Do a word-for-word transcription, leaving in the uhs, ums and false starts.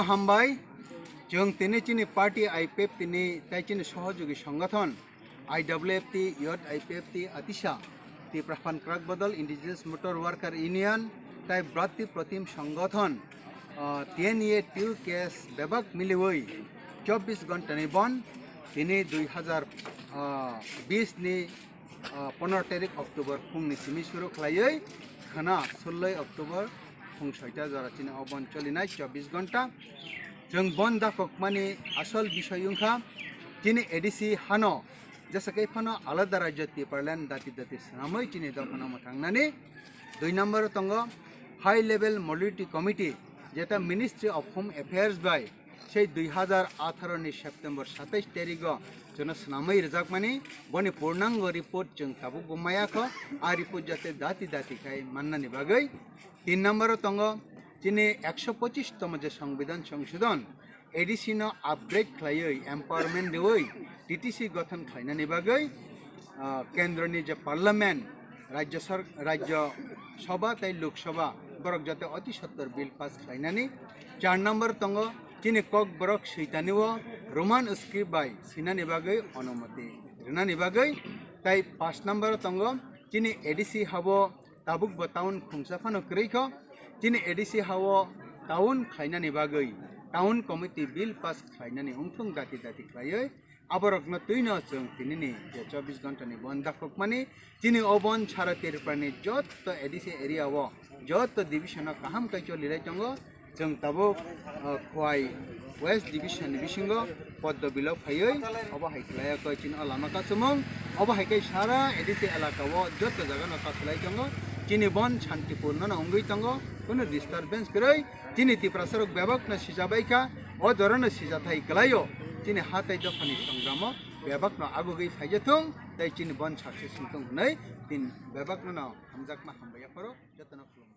Hambai, chwng tini chini party I P F T ni tai chini sohojogi songothon I W F T, Youth I P F T, Atisa, Tipra Phan Kwrak Bodol, Indigenous Motor Worker Union, tai Brati Protim Songothon, ah, T N A two case bebak miliwi chobbish ghonta ni bon, tini dui hazar, ah, bis ni, ah, pondro tarik October phungni simi suru khlaiwi khana suloi October phung soita jora chini o bon cholinai chobbish ghonta. Chwng bon dakokmani asol bisoi wngkha chini A D C hano, jesa khe phano alada rajyo Tipraland dati dati swnamwi chini dophano mwthangnani. Dui number o tongo High Level Modality Committee, jeta Ministry of Home Affairs bai sei dui hazar atharo ni September satais tarigo chwngno swnamwi rwjakmani, boni purnango report chwng tabukbo maya kho, a report jate dati dati khai mannani bagwi. Tin number o tongo chini ekso pochis tomo je Songbidan Songsodon, A D C no upgrade khlaiwi, empowerment riwi, T T C gothon khlainani bagwi, ah, kendroni je parliament, rajya sor-, rajya sabha tei Lok Sabha borok jate oti sottor bill pass khlainani. Char number tongo chini Kokborok switani o Roman script bai sinani bagwi onumoti rwnani bagwi. Tai pash number tongo chini A D C habo tabuk bo town khungsa phano kwrwi kho. Chini A D C hao town khlainani bagwi town committee bill pass khlainani wngthung dati dati khlaiwi aborokno twino chwng tinini je chobbish ghonta ni bon dakokmani, chini o bon sara Tripura ni jotto A D C area o jotto division o kaham kaicholi lai tongo. Chwng tabuk, ah, Khowai West Division ni bisingo poddo bilo phaiwi obo hai khlaiya koi chini o lama kasumung. Obo hai khe sara A D C elaka o joto jaga no kasulai tongo. Chini bon shanti purno no wngwi tongo, kunu disturbance kwrwi. Chini Tiprasa rok bebak no sijabai kha, o jora no sijathai kwlaio. Chini ha tei dopha ni songramo bebak no agugwi phaijathung tei chini bon success wngthung hwnwi tin bebak no no hamjakma hambai yapharo joto no khulumgo.